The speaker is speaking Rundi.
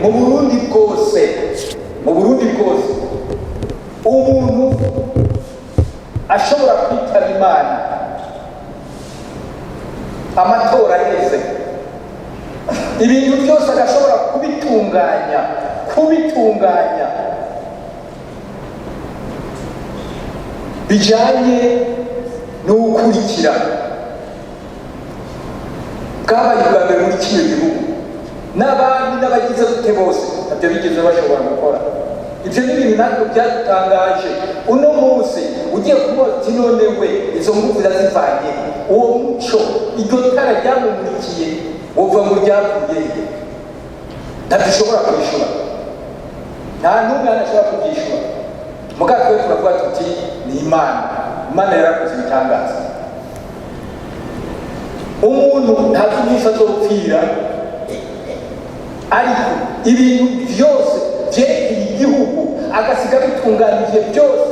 Mu Burundi bwose, mu Burundi bwose, umuntu ashobora kwitaba Imana amatora aheze, ibintu byose agashobora kubitunganya bijanye n'ugukurikira, bwabaye ubwa mbere muri kino gihugu. N'abandi n'abagize gute bose ntabyo bigeze bashobora gukora. Ibyo ni ibintu natwe byadutangaje. Uno munsi ugiye kubaza uti: "None we izo ngufu zazivanye, uwo muco, iryo tara ryamumurikiye, wovuga ngo ryavuye he?" Ntabyo ushobora kwishura, nta n'umwe hano ashobora kubyishura. Muga twe turavuga tuti: "Ni Imana." Imana yarakoze ibitangaza. Umuntu ntazi umunsi azopfira, ariko ibintu byose byerekeye igihugu agasiga bitunganije byose.